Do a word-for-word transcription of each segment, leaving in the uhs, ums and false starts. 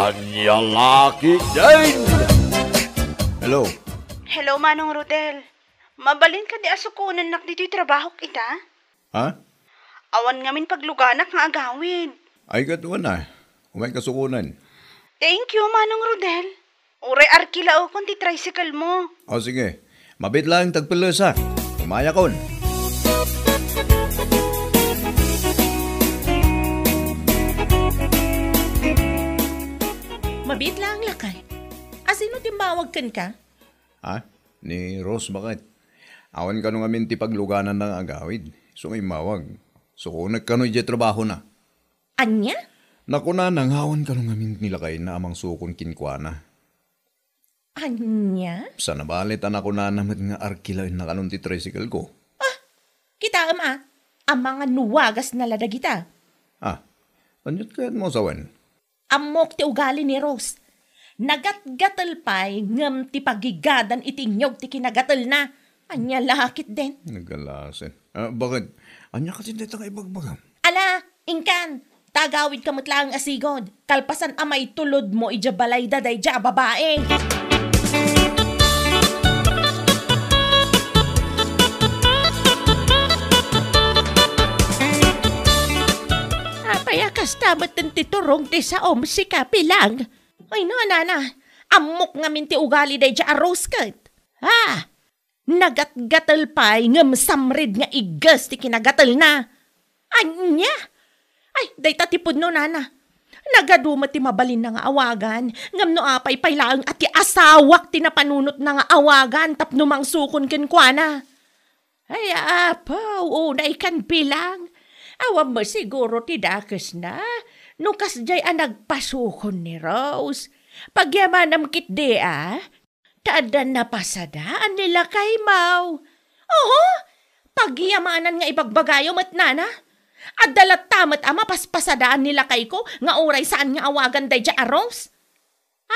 Ania la ketdin? Hello. Hello, Manong Rodel. Mabalin kadi a sukonennak ditoy trabahok ita? Ha? Awan ngamin pagluganak nga agawid. Ay, ket wen a. Umayka sukonen. Thank you, Manong Rodel. Uray arkilaekon ti tricycle mo. O, sige. Mabiit laeng ti agpellesak. Umayakon. Mabiit laeng, lakay. A, sino ti immawag kenka? Ha? Ni Rose, baket. Awan kano ngamin ti paglugananna nga agawid. Isu nga immawag. Sukonek kano idiay trabahona. Ania? Nakunana nga awan kano ngamin ni lakayna a mangsukon kenkuana. Ania? Saan a bale ta nakunana met nga arkilaenna kanon ti tricycle ko. Ah, kitaem a, amangan no wagasna la dagita. Ah, aniat kayatmo a sawen? Ammok ti ugali ni Rose. Nagatgatel pay ngem ti pagigadan iti inyog ti kinagatelna. Ania la ketdin? Nagalasen. Ah, baket? Ania kadi dayta nga ibagbagam? Ala, inkan, ta agawidka met laeng a sigud, kalpasan a maitulodmo idiay balayda daydiay a babai. Apay a kasta met ti turong ti saom, sika, Pilang? Ay, no, nana, ammok ngamin ti ugali daydiay a Rose ket. Ah, nagatgatel pay ngem samrid nga igges ti kinagatelna. Ania? Ay, dayta ti pudno, nana. Nagadu met ti mabalinna nga awagan, ngem no apay pay laeng a ti asawak ti napanunotna nga awagan tapno mangsukon kenkuana. Ay, apo, unay kan, Pilang. Awan met siguro ti dakesna no kasdiay a nagpasukon ni Rose. Pagyamanam ketdi a, ta adda napasadaan ni lakaymo. Oho, pagyamanan nga ibagbagayo met, nana. Adda latta met a mapaspasadaan ni lakayko nga uray saan nga awagan daydiay a Rose.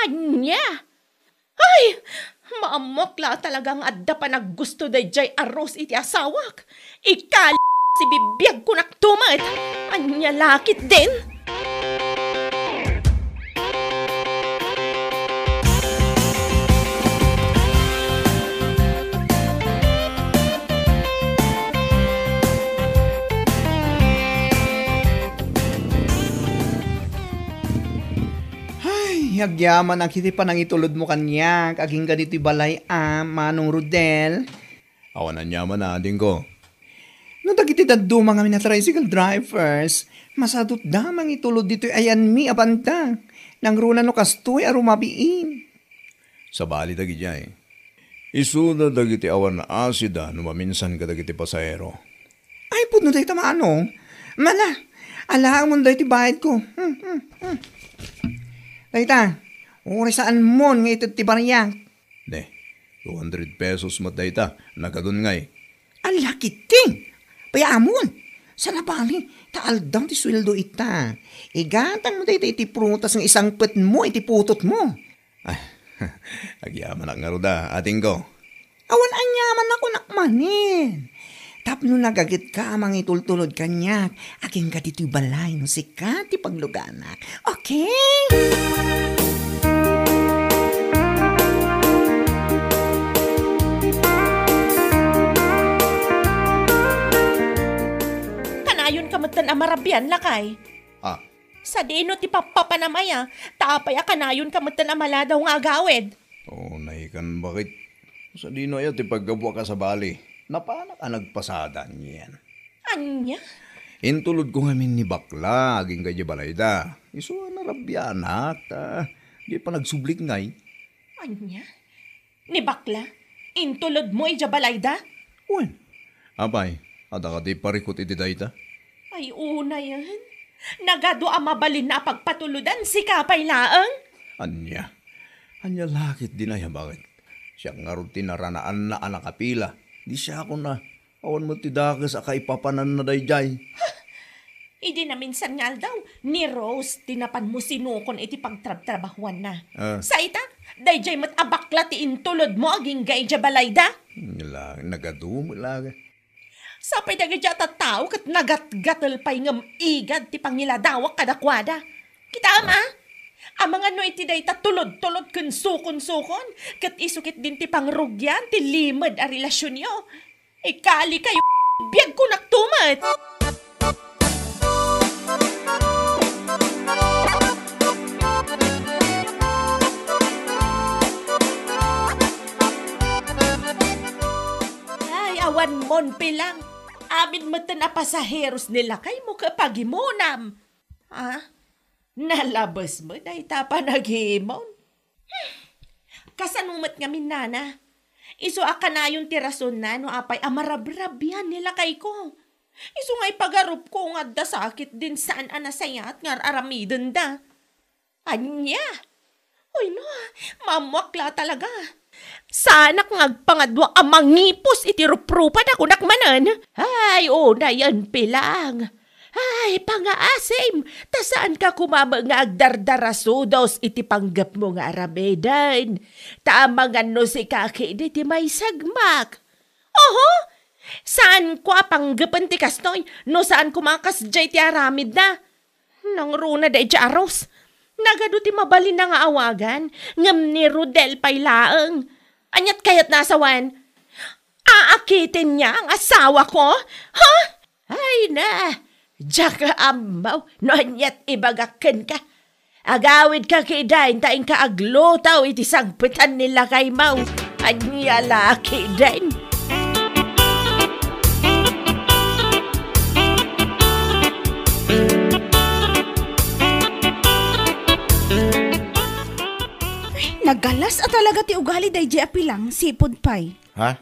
Ania? Ay, maammok la talaga nga adda panaggusto daydiay a Rose iti asawak. Ikali, sibibiagkonakto met. Ania la ketdin? Ay, agyamanak iti panangitulodmo kaniak agingga ditoy balay a, Manong Rodel. Awan aniaman a, adingko. No dagiti dadduma ngamin a tricycle drivers, masadutda mangitulod ditoy ayanmi a banda. Nangruna no kastoy a rumabiin. Sabali dagidiay. Isuda dagiti awan asida no maminsan kadagiti pasahero. Ay, pudno dayta, Manong. Mala, alaamon dayta bayadko. Hmm, hmm, hmm. Dayta, uray saanmon nga ited ti bariak. Ne, two hundred pesos met dayta, nagadun ngay. Ala ketdin! Payaamon! Saan a bale, ta aldaw ti sueldo ita. Igatangmo dayta iti prutas nga isangpetmo iti putotmo. Ay, agyamanak ngarud a, adingko. Awan aniaman a kunak manen. Tapno nagagetka a mangitultulod kaniak, agingga ditoy balay no sika ti pagluganak. Okay? Kanayonka metten a marabian, lakay. Ah. Sadino ti pappapanam aya, ta apay a kanayonka metten a maladaw nga agawid? Oh, naikan, baket. Sadino aya ti paggapuak a sabali? Napanak a nagpasada nian. Ania? Intulodko ngamin ni bakla, agingga idiay balayda. Isu a narabianak, ta di panagsublik ngay. Ania? Ni bakla? Intulodmo idiay balayda? Wen. Apay, adda kadi parikut iti dayta? Ay, unayen. Nagadu a mabalinna a pagpatulodan, sika pay laeng? Ania? Ania la ketdin aya, baket? Siak ngarud ti naranaanna a nakapila. Di siakon a Awan met ti dakes a kaipapananna daydiay. Idi naminsan nga aldaw, ni Rose ti napanmo sinukon iti pagtrabtrabahuanna. Ah. Sa ita, daydiay met a bakla ti intulodmo agingga idiay balayda. Nila, nagadu met la. Sapay dagiti a tattao ket nagatgatel pay ngem igad ti pangiladawak kadakuada. Kitaem, ah? Amangan no iti dayta tulod-tulod ken sukon-sukon, ket isu ketdin ti pangrugian ti limed a relasionyo. Ikalikayo, biagkonak tumet! Ay, awan mon pilang. Amin metten a pasaheros ni lakaymo ket pagimonam. Ah, nalabes met dayta panagimon. Kasano met ngamin, nana? Isu a kanayon ti rasonna no apay a marabrabian ni lakayko. Isu nga ipagarupko nga adda sakitdin saan a nasayaat nga ar-aramidenda. Ania? Ay na, maammoak la talaga. Saanak nga agpangaduak a mangipos iti ruprupada, kunak manen. Ay, unayen pilang. Ay, pangaasim, ta saanka koma met nga agdardarasudos iti panggepmo nga aramiden. Ta amangan no sika ketdi ti maisagmak. Oho, saanko a panggepen ti kastoy, no saan koma a kasdiay ti aramidna. Nangruna daydiay a Rose. Nagadu ti mabalinna nga awagan, ngem ni Rodel pay laeng. Aniat kayatna a sawen? Aakiten niya ang asawako? Ha? Ay na, diak ammo no aniat ibagak kenka. Agawidka ketdin ta inka agluto iti sangpetan ni lakaymo. Ania la ketdin? Nagalas a talaga ti ugali daydiay a pilang, sipud pay. Ha?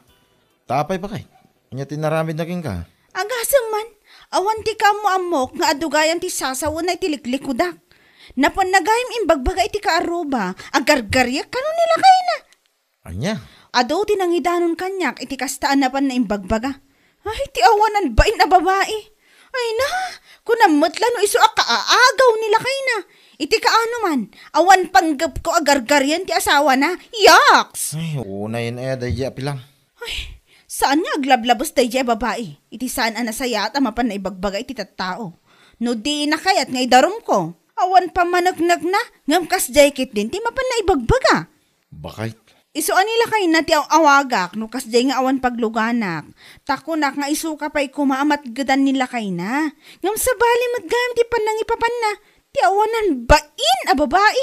Ta apay, baket? Ania ti inaramidna kenka? Agasem man, awan ti kaammo-ammok nga adugayan ti sasawenna iti liklikudak. Napanna gayam imbagbaga iti kaarruba, agargariek kano ni lakayna. Ania? Adu ti nangidanon kaniak iti kasta a napanna imbagbaga. Ay, ti awanan bain a babai. Ay na, kunam met la no isu a kaaagaw ni lakayna. Iti kaano man, awan panggepko a gargarian ti asawana. Yaks! Ay, unayen aya daydiay a pilang. Ay, saan nga aglablabes daydiay a babai iti saan a nasayaat a mapanna ibagbaga iti tattao? No dina kayat nga idarumko, awan pammaneknekna, ngem kasdiay ketdin ti mapanna ibagbaga. Baket? Isu a ni lakayna ti aw-awagak no kasdiay nga awan pagluganak. Ta kunak nga isuka pay koma a matgedan ni lakayna. Ngem sabali met gayam ti pannangipapanna. Ti awanan bain a babai.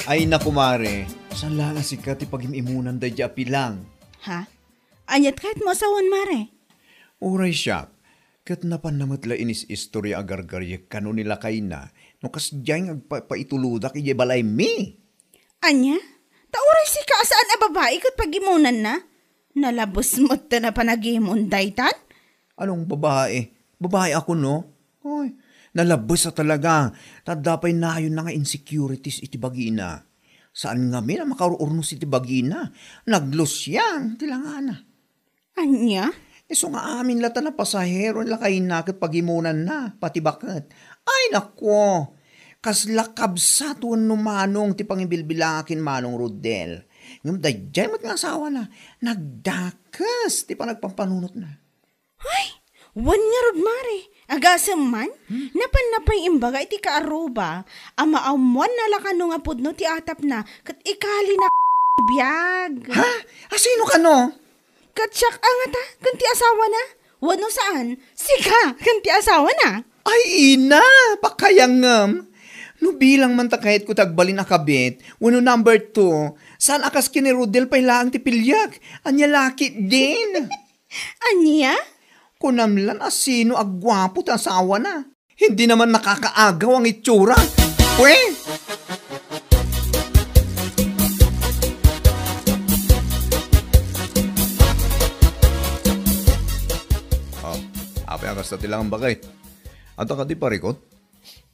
Ay, naku, mare, saan la nga sika ti pagim-imunan daydiay a pilang? Ha? Aniat kayatmo a sawen, mare? Uray siak, ket napanna met la inis-istoria a gargariek kano ni lakayna no kasdiay nga agpapaitulodak idiay balaymi. Ania? Ta uray sika a saan a babai ket pagimonanna? Nalabes met ta napanagimon daytan? Anong babai? Babai ako, no? Oy, nalabes a talaga. Ta adda pay nayonna nga insecurities iti bagina. Saan ngamin a makaur-urnos iti bagina. Naglusiang ti langana. Ania? Isu nga amin la ta napasahero ni lakayna ket pagimonanna, pati baket. Ay, nako! Kasla kabsat wenno manong ti pangibilbilangak ken Manong Rodel. Ngem daydiay met nga asawana, nagdakes ti panagpampanunotna. Ay, wen ngarud, mare. Agasem man, napanna pay imbaga iti kaarruba a maammoanna la kano nga pudno ti atapna ket ikalina biag. Ha? Asino kano? Ket siak a ngata ken ti asawana? Wenno saan, sika ken ti asawana? Ay, ina, pakayangem. No bilang man ta kayatko ti agbalin a kabit, wenno number two, saan a kas ken ni Rodel pay laeng ti piliek? Ania la ketdin? Ania? Kunam lan a sino a guapo ti asawana. Hindi naman nakakaagaw ang itsura. Pwe! Oh, apay a kasta ti langam, baket? Adda kadi parikot?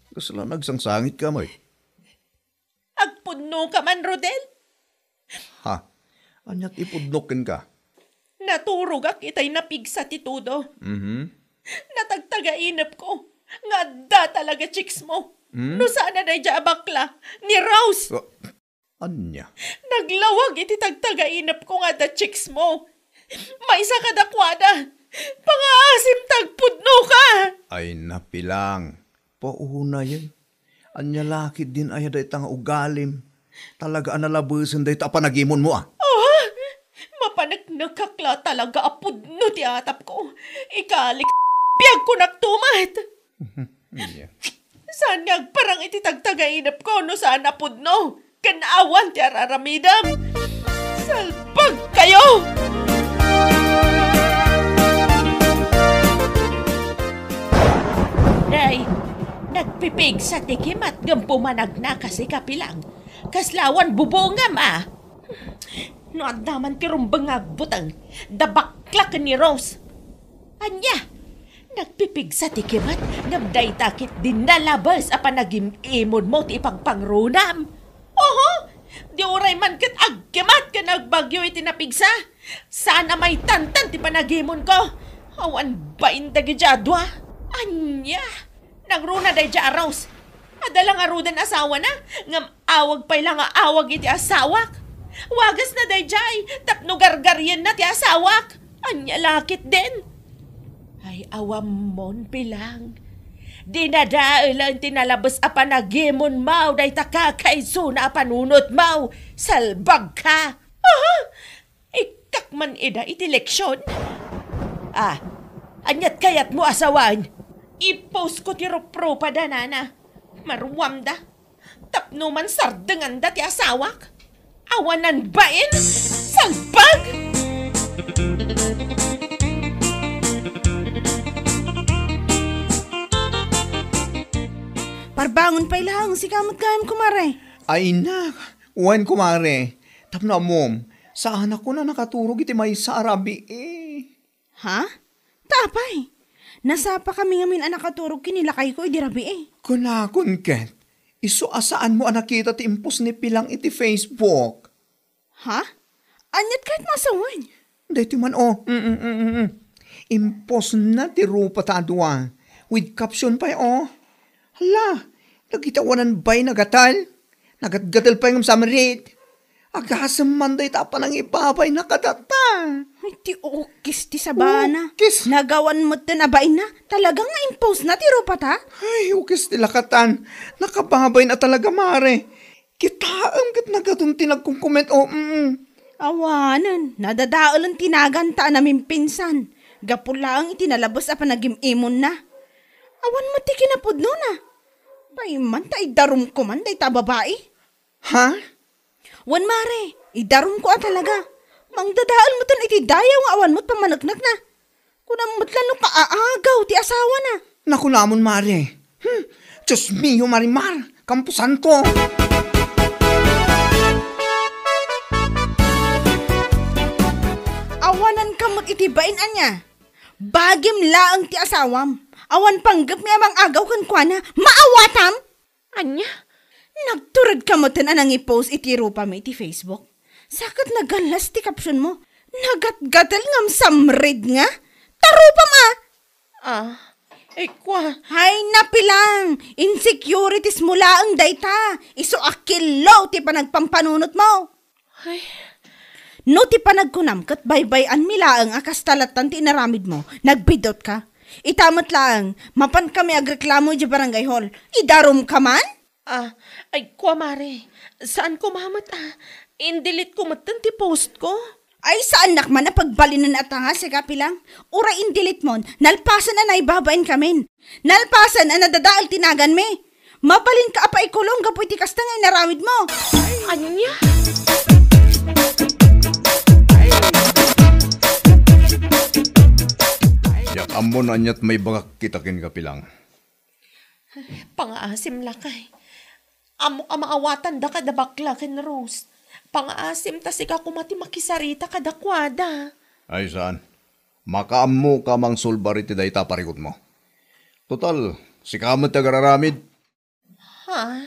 Kasla nagsangsangitka met. Agpudnoka man, Rodel? Ha? Ania ti ipudnok kenka? Naturogak itay napigsa ti tudo. Mhm. Natagtagainepko nga adda talaga chicks mo. Hmm? No saan a daydiay a bakla, ni Rose. Oh, ania? Naglawag iti tagtagainepko nga adda chicks mo. Maysa kadakuada. Pangaasim ta agpudnoka. Ay, napilang. Paunayen. Ania la ketdin aya dayta nga ugalim? Talaga a nalabesen dayta a panagimonmo, a? Oh, mapaneknekak la talaga a pudno ti atapko. Ikalik, piagkunak tumet. Ania? Saan nga agparang iti tagtagainepko no saan a pudno? Ken awan ti araramidem. Salbagkayo! Day, nagpipigsa ti kimat ngem pumanagna kasi kapilang. Kasla awan bubongam, a? No adda man ti rumbeng nga agbuteng, da bakla ken ni Rose. Ania? Nagpipigsa ti kimat, ngem dayta ketdin nalabes a panagim-imonmo ti ipagpangrunam. Oho! Di uray man ket agkimat ken agbagyo iti napigsa. Saan a maitantan ti panagimonko. Awan bain dagiti a dua. Ania? Nangruna daydiay a Rose. Adda la ngaruden asawana, ngem awag pay la nga awag iti asawak. Wagasna daydiay tapno gargarienna ti asawak. Ania la ketdin? Ay, awammon, Pilang. Dinadaelen ti nalabes a panagimonmo dayta kakaisuna a panunotmo. Salbagka! Aha! Ikkak man ida iti leksion. Ah, aniat kayatmo a sawen? I-post ko ti ruprupada, nana. Maruamda. Tapno man sardenganda ti asawak. Awanan bain? Salbag! Parbangon pay laeng, sika met gayam, kumare. Ay, nak, wen, kumare. Tapno ammom, saanak a nakaturog iti maysa a rabii. Ha? Ta apay? Nasapakami ngamin a nakaturog ken ni lakayko idi rabii. Kunakon ket, isu a saanmo a nakita ti impostna ni Pilang iti Facebook. Ha? Aniat kayatmo a sawen? Daytoy man, o. Mm, mm, mm, mm. Impostna ti rupata a dua with caption pay, o. Hala, dagiti awanan bain a gatel. Nagatgatel pay ngem samrit. Agasem man dayta a panangibabayna kadata. Ay, ti ukis ti sabana. Ukis. Nagawan metten a bainna. Talaga nga impostna ti rupata? Ay, ukis ti lakatan. Nakababayna talaga, mare. Kitaem ket nagadun ti nagkomkomment, o, mm. Awanen, nadadaelen ti naganta a namimpinsan. Gapu laeng iti nalabes a panagim-imonna. Awan met ti kinapudnona. Pay man ta idarumko man dayta a babai. Ha? Wen, mare, idarumko a talaga. Mangdadael metten iti dayaw nga awan met pammaneknekna. Kunam met la no kaaagaw ti asawana. Nakunamon, mare. Hmm, Dios mio, Marimar, kamposanto. Awananka met iti bain, ania? Bagim laeng ti asawam. Awan panggepmi a mangagaw kenkuana. Maawatam? Ania? Nagturedka metten a nangipost iti rupami iti Facebook? Sa ket nagallas ti captionmo. Nagatgatel ngem samrit nga? Ta rupam a! Ah, ay, kua. Hay, napilang! Insecuritiesmo laeng dayta. Isu a killo ti panagpampanunotmo. Ay. No ti panagkunam ket baybay-anmi laeng a kasta lattan ti inaramidmo, nagbidutka. Ita met laeng, mapankami agreklamo idiay barangay hall. Idarumka man? Ah, ay, kua, mare. Saan ko mamet, ah. Indelete ko metten ti post ko. Ay, saannak man a pagbalinen a tanga, sika, Pilang. Uray indelete mon, nalpasen a naibabain kamin. Nalpasen a nadadael ti naganmi. Mabalinka a paikulong gapu iti kasta nga inaramidmo. Ania? Diak ammo no aniat maibagak ita kenka, Pilang. Pangaasim, lakay. Ammok a maawatanda kada bakla ken Rose. Pangaasim ta sika koma ti makisarita kadakuada. Ay, saan. Makaammoka a mangsulbar iti dayta a parikutmo. Total, sika met ti agararamid. Ha?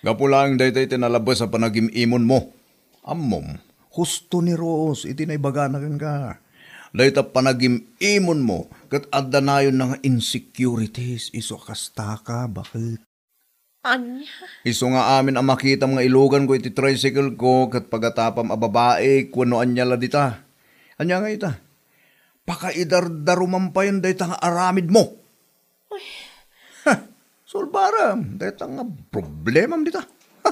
Gapu laeng dayta iti nalabes a panagim-imonmo. Ammom, husto ni Rose iti naibagana kenka. Dayta panagim-imonmo ket adda nayonna nga insecurities isu a kastaka, baket. Ania? Isu nga amin a makitam nga iluganko iti tricycle ko ket pagatapam a babaik wenno ania la dita. Ania ngay ita? Pakaidardaruman payen dayta nga aramidmo. Ay. Ha! Sulbarem dayta nga problemam dita. Ha!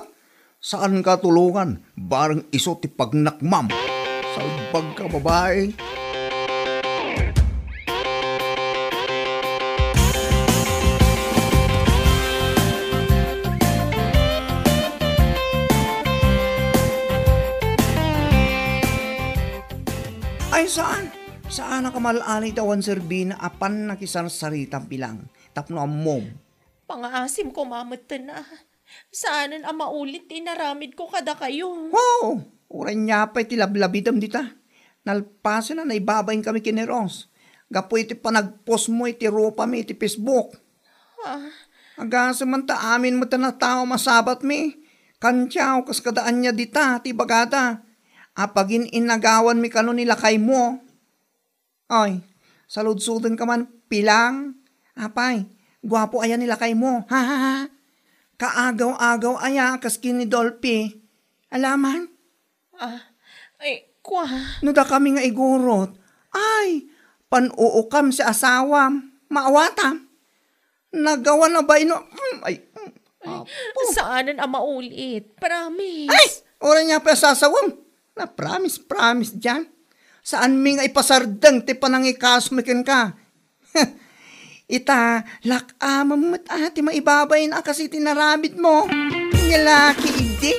Saanka tulongan, bareng isu ti pagnakmam. Salbagka, babae. Ay, saan? Saan a kamal-alay ti awan serbina a pannakisarsaritam, Pilang, tapno ammom. Pangaasim koma metten a. Saanen a maulit ti inaramidko kadakayo. Ho! Uray nia pay ti lablabidem dita. Nalpasen a naibabain kami ken ni Ros gapu iti panagpostmo iti rupami iti Facebook. Ah. Agasem man ta amin met a tao masabatmi. Kantiaw kas kada ania dita ti ibagada. Apagin-innagawanmi kano ni lakaymo. Ay, saludsodenka man, Pilang. Apay, guapo aya ni lakaymo. Ha, ha, ha. Kaagaw-agaw aya kas ken ni Dolphy. Alaman? Ah, ay, kua. No dakami nga igurot, ay, pan-uukam si asawam. Maawatam. Nagawan a baino. Mm, ay, mm, Ay, apo. Saanen a maulit. Promise. Ay! Uray nia pay a sasawem. Na promise, promise diay. Saanmi nga ipasardeng ti panangikasomi kenka. Ita, lak-amem met a ti maibabain a kas iti inaramidmo. Nia laki idi.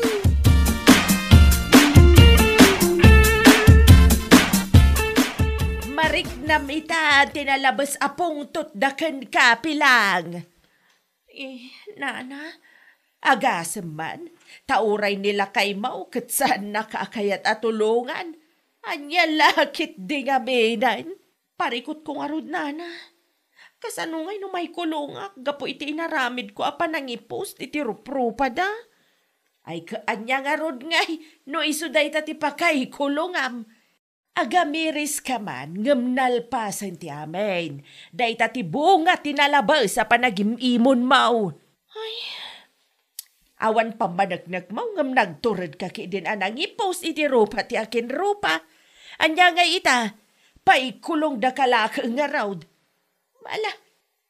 Mariknam ita ti nalabes a pungtotda kenka, Pilang. Eh, nana, agasem man, ta uray ni lakaymo ket saannaka a kayat a tulongan. Ania la ketdi ngamin? Parikutko ngarud, nana. Kasano ngay no maikulongak gapu iti inaramidko a panangipost iti ruprupada? Ay, ket ania ngarud ngay no isu dayta ti pakaikulongam? Agamiriska man, ngem nalpasen ti amin. Dayta ti bunga ti nalabes a panagim-imonmo. Ay, awan pammaneknekmo, ngem nagturedka ketdin a nangipost iti rupa ti akinrupa. Ania ngay ita? Paikulongdaka la ket ngarud. Ala,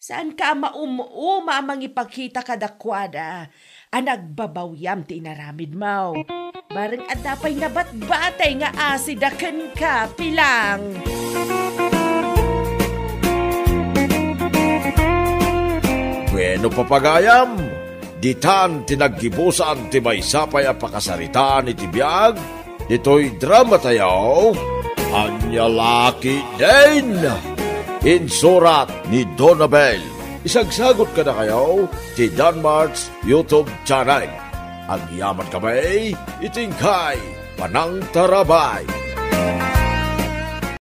saanka a maum-uma a mangipakita kadakuada a nagbabawiam ti inaramidmo. Bareng adda pay nabatbatay nga asida kenka, Pilang. Bueno, papagayam, ditan ti naggibusan ti maysa pay a pakasaritaan iti biag ditoy dramatayo, Ania la ketdin. Insurat ni Donabel. Isagsagot kadakayo ti Danmart's YouTube channel. Agyamankami iti inkay panangtarabay.